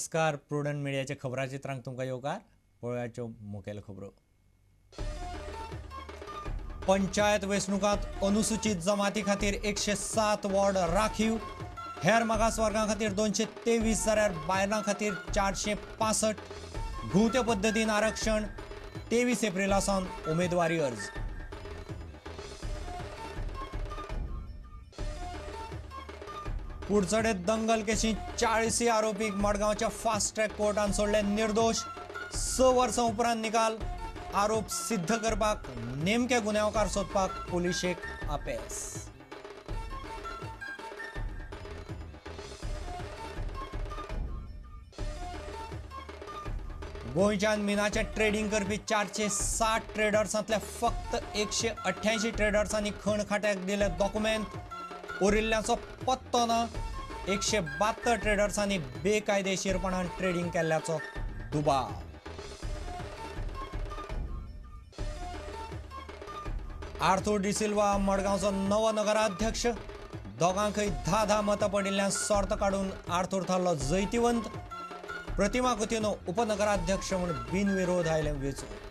नमस्कार. प्रुडंट मिडियाच्या खबराचित्रांक तुमकां येवकार. पळोवयाच्यो मुखेल खबरो. पंचायत वेंचणुकांत अनुसूचित जमाती खातीर 107 वॉर्ड राखीव, हेर मागास वर्गां खातीर 223 जाल्यार बायलां खातीर 465. घुंवते पद्दतीन आरक्षण 23 एप्रिला सावन उमेदवारी अर्ज. कुडचडे दंगल केशींत 40 आरोपीक मडगांवच्या फास्ट ट्रॅक कोर्टान सोडले निर्दोश. 6 वर्सां उपरांत निकाल. आरोप सिद्ध करपाक नेमके गुन्यांवकार सोदपाक पुलिशेक अपेस. गोंयच्यान मिनाचें ट्रेडींग करपी 460 ट्रेडर्सांतले फक्त 188 ट्रेडर्सांनी खण खात्याक दिले डॉक्युमेंट. उरिल्ल्यांचो पत्तो ना. 172 ट्रेडर्सांनी बेकायदेशीरपणान ट्रेडींग केल्ल्याचो दुबाव. आर्थूर डिसिल्वा मडगांवचो नवो नगराध्यक्ष. दोगांकय 10-10 मतां पडिल्ल्यान सोर्त काडून आर्थूर थारलो जैतिवंत. प्रतिमा कुतिन्हो उपनगराध्यक्ष म्हूण बिनविरोध आयले वेंचून.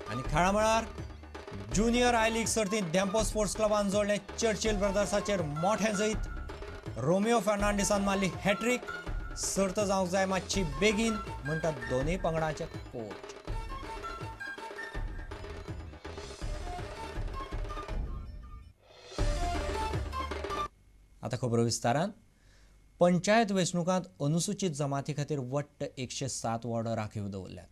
आनी खेळा मळार ज्युनियर I league सर्तींत धेंपो स्पोर्ट्स क्लबान जोडलें चर्चिल ब्रदर्साचेर मोठें जैत. रोमियो फर्नांडीसान मारली हॅट्रीक. सर्त जावंक जाय मातशी बेगीन म्हणटात दोनूय पंगडाचे कोच. आतां खबरो विस्तारान. पंचायत वेंचणुकांत अनुसूचित जमाती खातीर वट्ट 107 वॉर्ड राखीव दवरल्यात.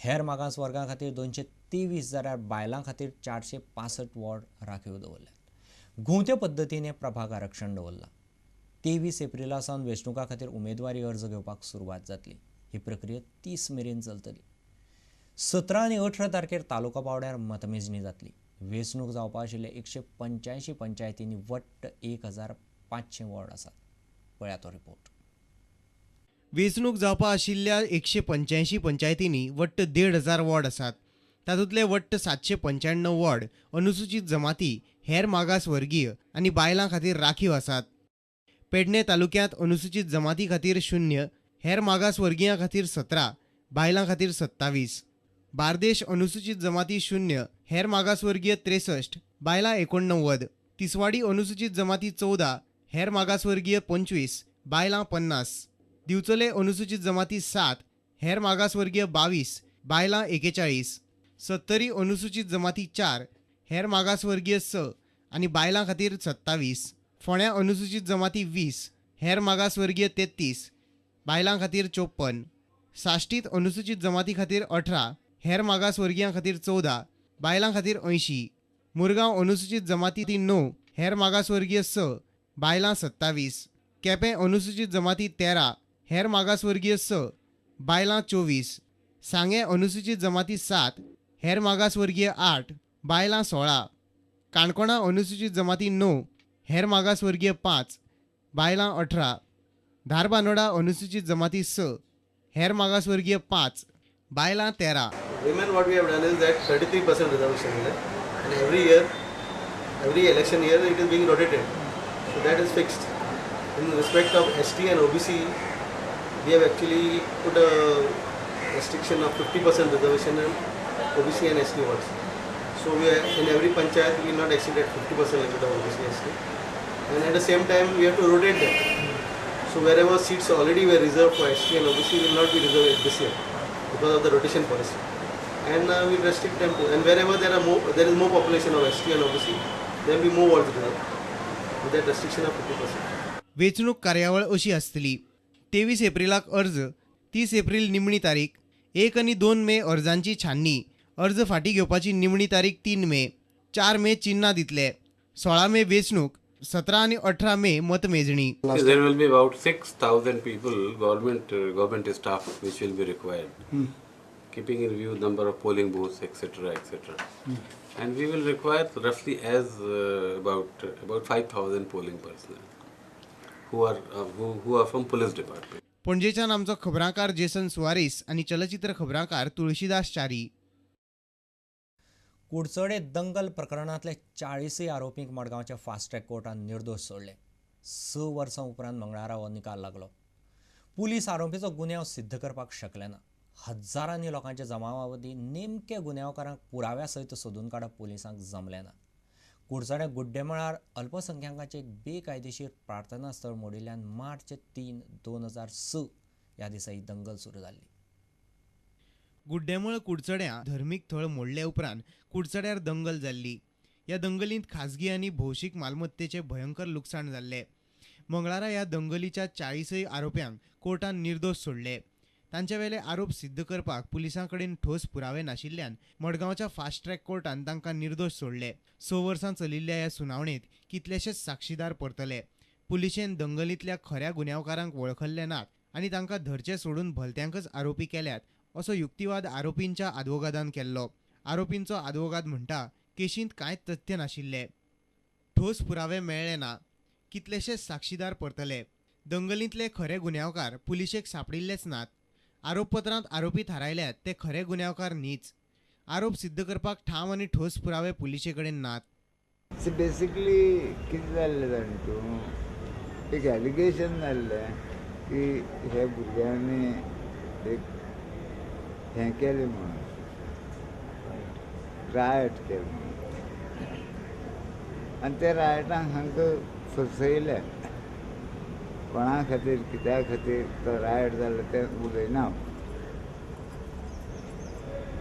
हेर मागास वर्गां खातीर 223 जाल्यार बायलां खातीर 465 वॉर्ड राखीव दवरल्यात. घुंवते पद्दतीन हें प्रभाग आरक्षण दवरलां. 23 एप्रिला सावन वेंचणुकां खातीर उमेदवारी अर्ज घेवपाक सुरवात जातली. ही प्रक्रिया 30 मेरेन चलतली. 17 आनी 18 तारखेर तालुका पावंड्यार मतमेजणी जातली. वेंचणूक जावपा आशिल्ले 185 पंचायतींनी वट्ट 1500 वॉर्ड आसात. पळया तो रिपोर्ट. वेंचणूक जावपा आशिल्ल्या 185 पंचायतींनी वट्ट 1500 वॉर्ड आसात. तातूंतले वट्ट 795 वॉर्ड अनुसूचित जमाती, हेर मागास वर्गीय आनी बायलां खातीर राखीव आसात. पेडणे तालुक्यांत अनुसूचित जमाती खातीर 0, हेर मागास वर्गीयां खातीर 17, बायलां खातीर 27. बार्देश अनुसूचित जमाती 0, हेर मागासवर्गीय 63, बायलां 89. तिसवाडी अनुसूचित जमाती 14, हेर मागासवर्गीय 25, बायलां 50. दिवचले अनुसूचित जमाती 7, हेर मागासवर्गीय 22, बायलां 41. सत्तरी अनुसूचित जमाती 4, हेर मागासवर्गीय 6 आनी बायलां खातीर 27. फोंड्या अनुसूचित जमाती 20, हेर मागासवर्गीय 33, बायलां खातीर 54. साश्टीत अनुसूचित जमाती खातीर 18, हेर मागासवर्गीयां खातीर 14, बायलां खातीर 80. मुरगांव अनुसूचित जमाती 9, हेर मागासवर्गीय 6, बायलां 27. केपें अनुसूचित जमाती 13, हेर मागासवर्गीय 6, बायलां 24. सांगें अनुसूचित जमाती 7, हेर मागासवर्गीय 8, बायलां 16. काणकोणा अनुसूचित जमाती 9, हेर मागासवर्गीय 5, बायलां 18. धारबानोडा अनुसूचित जमाती 6, हेर मागासवर्गीय 5, बायलां 13. Women, what we have done is that 33% reservation is there, and every year, every election year, it is being rotated. So that is fixed. In respect of ST and OBC, we have actually put a restriction of 50% reservation in OBC and ST wards. So we are, in every panchayat, we will not exceed at 50% limit of OBC and ST. And at the same time, we have to rotate them. So wherever seats already were reserved for ST and OBC will not be reserved this year because of the rotation policy. And we restrict them to, and wherever there are more, there is more population of ST and OBC, then we move all together with that restriction of 50%. वेंचणूक कार्यावळ अशी आसतली. 23 एप्रिलाक अर्ज, 30 एप्रिल निमणी तारीख, 1 आनी 2 मे अर्जांची छाननी, अर्ज फाटीं घेवपाची निमणी तारीख 3 मे, 4 मे चिन्हां दितले, 16 मे वेंचणूक, 17 आनी 18 मे मतमेजणी. There will be about 6,000 people, government staff, which will be required, keeping in view number of polling booths, etc., etc. And we will require roughly as about 5,000 polling personnel who are from police department. पणजेच्यान आमचो खबरांकार Jason Soares आनी चलचित्र खबरांकार तुळशीदास चारी. कुडचडे दंगल प्रकरणांतले 40 आरोपींक मडगांवच्या fast track कोर्टान निर्दोश सोडले. 6 वर्सां उपरांत मंगळारा हो निकाल लागलो. पुलीस आरोपीचो गुन्यांव सिद्ध करपाक शकले ना. हजारांनी लोकांच्या जमावावदी नेमके गुन्यांवकारांक पुराव्या सयत सोदून काडप पुलिसांक जमलें ना. कुडचडे गुड्डेमळार अल्पसंख्याकांचें एक बेकायदेशीर प्रार्थना स्थळ मोडिल्ल्यान मार्च 3, 2006 ह्या दिसा ही दंगल सुरू जाल्ली. गुड्डेमळ कुडचड्यां धर्मीक थळ मोडले उपरांत कुडचड्यार दंगल जाल्ली. ह्या दंगलींत खाजगी आनी भौशीक मालमत्तेचें भयंकर लुकसाण जाल्लें. मंगळारा ह्या दंगलीच्या 40 आरोप्यांक कोर्टान निर्दोश सोडले. तांचे वेले आरोप सिद्ध करपाक पुलिसां कडेन ठोस पुरावे नाशिल्ल्यान मडगांवच्या फास्ट ट्रॅक कोर्टान तांकां निर्दोश सोडले. 6 वर्सां चलिल्ल्या ह्या सुनावणेंत कितलेशेच साक्षीदार परतले. पुलिशेन दंगलींतल्या खऱ्या गुन्यांवकारांक वळखल्ले नात आनी तांकां धरचे सोडून भलत्यांकच आरोपी केल्यात असो युक्तिवाद आरोपींच्या आदवोगादान केल्लो. आरोपींचो आदवोगाद म्हणटा केशींत कांय तथ्य नाशिल्ले, ठोस पुरावे मेळ्ळे ना, कितलेशेच साक्षीदार परतले, दंगलींतले खरे गुन्यांवकार पुलिशेक सांपडिल्लेच नात, आरोपपत्रांत आरोपी थारायल्यात ते खरे गुन्यांवकार न्हीच, आरोप सिद्ध करपाक ठाम आनी ठोस पुरावे पुलिशे कडेन नात. बेसिकली कितें जाल्लें जाणा तूं, एक एलिगेशन जाल्लें की हे भुरग्यांनी एक हें केलें म्हणून, रायट केलें म्हणून, आनी त्या रायटांक हांकां फसयलें. कोणा खातीर कित्या खातीर तो रायट जालो तें उलयना.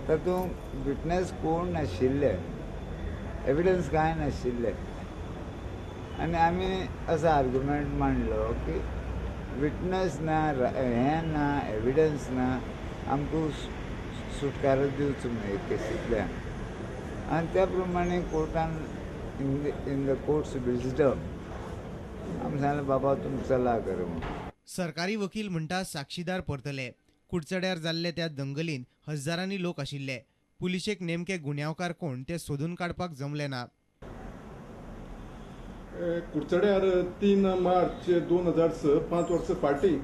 तातूंत विटनेस कोण नाशिल्ले, एविडन्स कांय नाशिल्ले, आनी आमी असो आर्ग्युमेंट मांडलो की विटनेस ना, हें ना, एविडन्स ना, आमकां सुटकारो दिवचो म्हणून एक केसींतल्यान. आनी त्या प्रमाणे कोर्टान इन the courts wisdom आमी सांगलें बाबा तुमी चला कर म्हणून. सरकारी वकील म्हणटा साक्षीदार परतले. कुडचड्यार जाल्ले त्या दंगलींत हजारांनी लोक आशिल्ले. पुलिशेक नेमके गुन्यांवकार कोण ते सोदून काडपाक जमले ना. कुडचड्यार 3 मार्च 2006 5 वर्सां फाटीं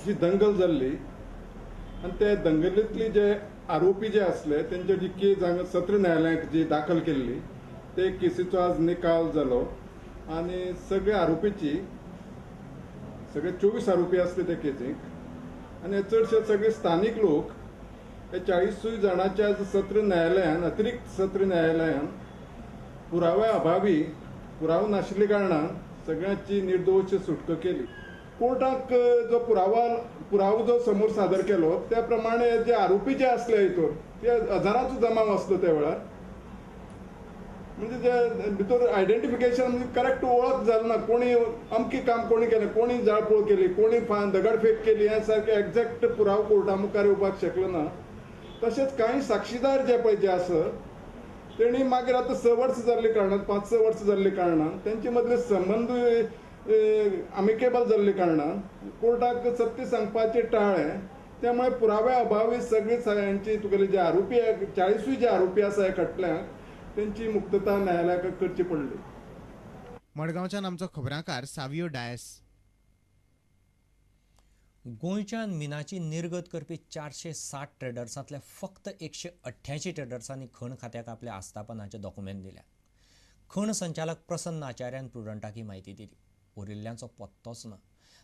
जी दंगल जाल्ली आनी ते दंगलींतली जे आरोपी जे आसले तेंचे जी केस हांगा सत्र न्यायालयाक जी दाखल केल्ली ते केसीचो आज निकाल जालो आनी सगळे आरोपीची, सगळे 24 आरोपी आसले ते केसीक आनी चडशे सगळे स्थानीक लोक हे 40 जाणांच्या आज सत्र न्यायालयान, अतिरिक्त सत्र न्यायालयान पुराव्या अभावी, पुरावो नाशिल्ल्या कारणान सगळ्यांची निर्दोश सुटका केली. कोर्टाक जो पुरावो जो समोर सादर केलो त्या प्रमाणे जे आरोपी जे आसले हितूर ते हजारांचो जमाव आसलो त्या वेळार, म्हणजे जे भितर आयडेंटिफिकेशन म्हणजे करेक्ट वळख जाली ना, कोणी अमकी काम कोणी केलें, कोणी जाळपोळ केली, कोणी दगडफेक केली, ह्या सारके एग्जॅक्ट पुरावो कोर्टा मुखार येवपाक शकलो ना. तशेंच कांय साक्षीदार जे पळय जे आसा तेणी मागीर आतां 6 वर्सां जाल्ले कारणान, 5-6 वर्सां जाल्ले कारणान तेंचे मदले संबंद अमिकेबल जाल्ले कारणान कोर्टाक सत्य सांगपाचें टाळ्ळें. त्यामुळे पुराव्या अभावी सगळी सगळ्यांची तुगेले जे आरोपी 40 जे आरोपी आसा ह्या खटल्यांक तेंची मुक्तता न्यायालयाक करची पडली. मडगांवच्यान आमचो खबराकार सावियो डायस. गोंयच्यान मिनाची निर्गत करपी 460 ट्रेडर्सांतल्या फक्त 188 ट्रेडर्सांनी खण खात्याक आपल्या आस्थापनाचे डॉक्युमेंट दिल्या. खण संचालक प्रसन्न आचार्यान प्रुडंटाक ही म्हायती दिली. उरिल्ल्यांचो पत्तोच ना.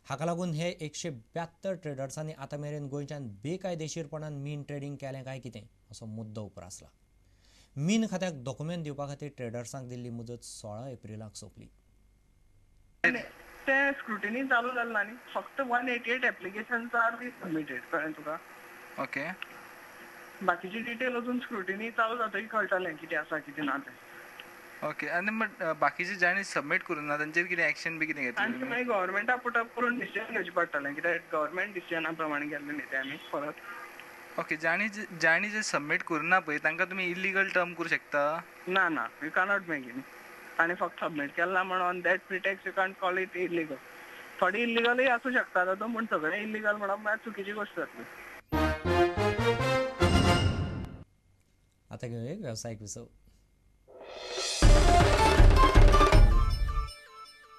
हाका लागून हे 172 ट्रेडर्सांनी आतां मेरेन गोंयच्यान बेकायदेशीरपणान मीन ट्रेडींग केलें काय कितें असो मुद्दो उप्रासला. मीन खात्याक डॉक्युमेंट दिवपा खातीर ट्रेडर्सांक दिल्ली मुजत 16 एप्रिलाक सोंपली. ते स्क्रुटिनी चालू जालें ना न्ही, फक्त 188 एप्लिकेशन्स आर बी सबमिटेड, कळ्ळें तुका? ओके. बाकीची डिटेल अजून स्क्रुटिनी चालू जातकीर कळटलें कितें आसा कितें ना तें. ओके. आनी बाकीचे जांणी सबमीट करूं ना तांचेर कितें एक्शन बी कितें घेतलें? तांचे मागीर गव्हर्मेंटा पुटअप करून डिसिजन घेवचें पडटलें, कित्याक गव्हर्मेंट डिसिजना प्रमाणे गेल्लें न्ही तें आमी परत. ओके. जांणी जे सबमीट करूं ना पळय तांकां तुमी इलिगल टर्म करूं शकता? ना ना, you cannot make it. ताणें फक्त सबमीट केला म्हणून on that pretext you can't call it illegal. थोडी इलिगलूय आसूं शकता तातूंत, पूण सगळें इलिगल म्हणप म्हळ्यार चुकीची गोश्ट जातली. आतां घेवया एक वेवसायीक विसव.